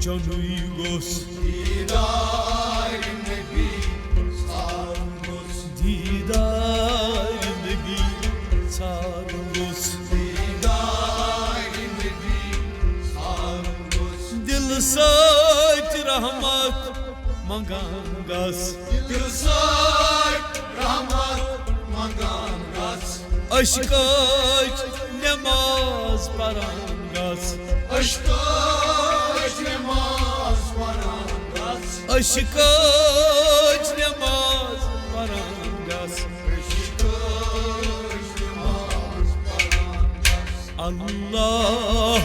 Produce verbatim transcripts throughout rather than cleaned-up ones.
چونُے گوٚژھ۔ دیٖدارِ نبی ژھارُن گوٚژھ۔ دیٖدارِ نبی ژھارُن گوٚژھ۔ دیٖدارِ نبی ژھارُن گوٚژھ۔ دِلہٕ سۭتۍ رحمت منٛگان گژھ۔ دِلہٕ سۭتۍ رحمت منٛگان گژھ۔ عشقٕچ نماز پران گژھ۔ عشقٕچ نماز پران گژھ۔ عشقٕچ نماز پران گژھ۔ عشقٕچ نماز پران گژھ۔ اللہ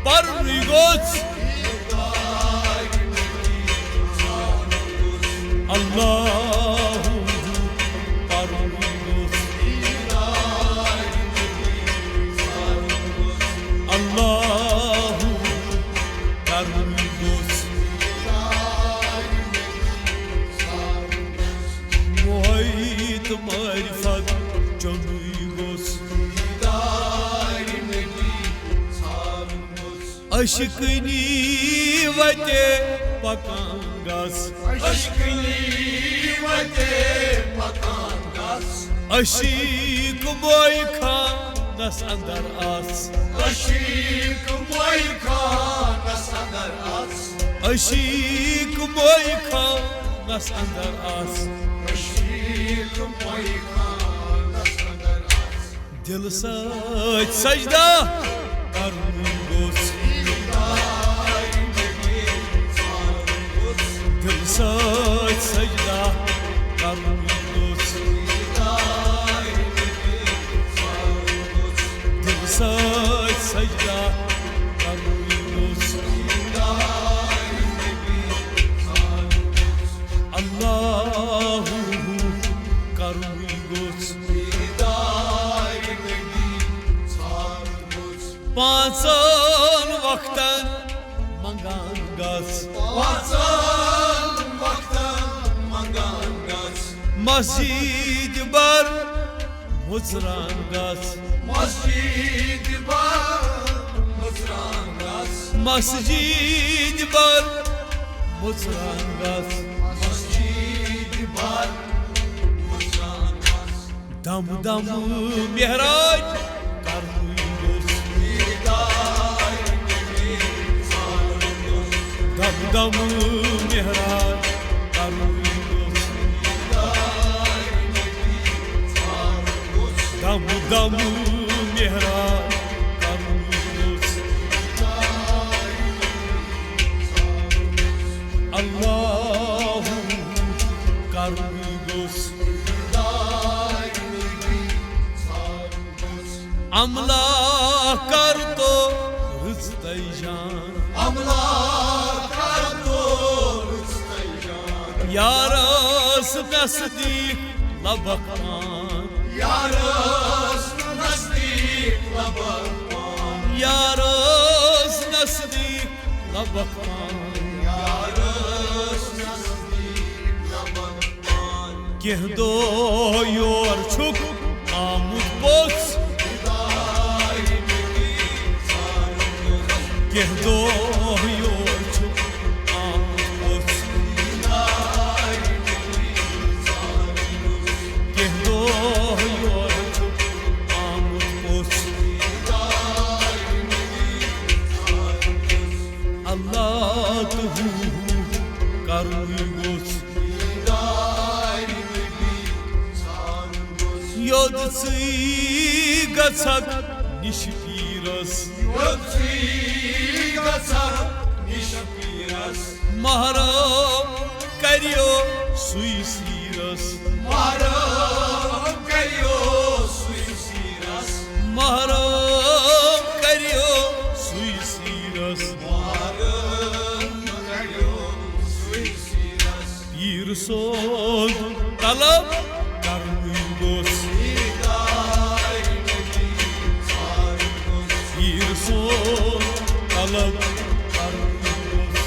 پرنُے گوٚژھ۔ اللہ پرنُے گوٚژھ۔ اللہ کرنُے گوٚژھ۔ محیط معرفت چونُے گوٚژھ۔ عشقٕنی وتہِ پکان گژھ۔ عشقٕنی وتہِ پکان گژھ۔ عشیق بوے خانس اندر اژ۔ عشیق بوے خانس اندر اژ۔ عشیق بوے خانس اندر اژ۔ عشیق بوے خانس اندر اژ۔ دِلہٕ سۭتۍ سجدہ کرُن گوٚژھ۔ دِلہٕ سۭتۍ سجدہ کرُن گوٚژھ۔ دِلہٕ سۭتۍ سجدہ کرُن گوٚژھ۔ اللہ کرُن گوٚژھ۔ پانٛژن وقتن منٛگان گژھ۔ پانٛژن وقتن منٛگان گژھ۔ مسجد بر مُژران گژھ۔ مسجد بر مُژران گژھ۔ مسجد بر مُژران گژھ۔ مسجد بر مُژران گژھ۔ دم دم معراج کرنُے گوٚژھ۔ دم دم معراج کرنُے گوٚژھ۔ دم دم معراج کرنُے گوٚژھ۔ اللہ کرنُے گوٚژھ۔ املاک کر تو رٕژ تَے جان۔ املاک کر تو رٕژ تَے جان۔ یارس نزدیٖک لبک پان۔ یارس نزدیٖک لبک پان۔ یارس نزدیٖک لبک پان۔ یارس نزدیٖک لبک پان۔ کینٛہہ دۄہ یور چھُکھ آمُت پوٚژھ۔ کینٛہہ دۄہ یور چھُکھ آمُت پوٚژھ۔ کینٛہہ دۄہ یور چھُکھ آمُت پوٚژھ۔ اللہ تہٕ ہُہ کرُن گوٚژھ۔ یوٚد ژٕے گژھکھ نِش پیٖرس۔ یوٚد ژٕے گژھکھ نِش پیٖرس۔ محرم کریو سُے سیٖرس۔ محرم کریو سُے سیٖرس۔ محرم کریو سُے سیٖرس۔ محرم کریو سُے سیٖرس۔ پیٖر سُنٛد طلب کرنُے گوٚژھ۔ پیٖر سُنٛد طلب کرنُے گوٚژھ۔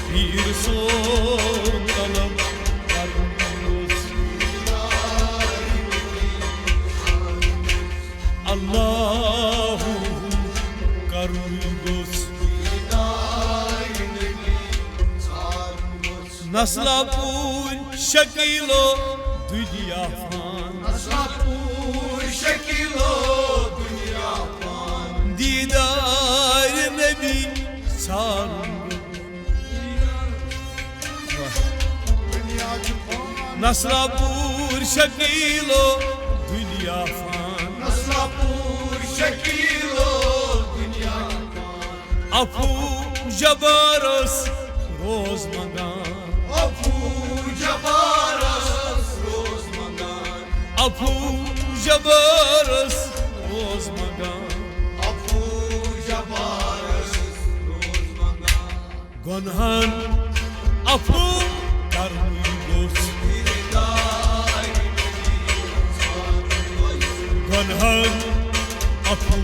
پیٖر سُنٛد طلب کرنُے گوٚژھ۔ اللہ گوٚژھ۔ نسلہ پوٗرۍ شکیٖلو دُنیا فان۔ نسلہ پوٗرۍ شکیٖلو دُنیا فان۔ دیٖدار نبی ژھارُن گوٚژھ۔ دُنیا چھُ فان۔ نسلہ پوٗرۍ شکیٖلو دُنیا فان۔ نسلہ پوٗرۍ شکیٖلو دُنیا فان۔ افو جبارس روز منگان۔ افو جبارس روز منگان۔ افو جبارس روز منگان۔ افو جبارس روز منگان۔ گۄنہن افو کرنُے گوٚژھ۔ گۄنہن افو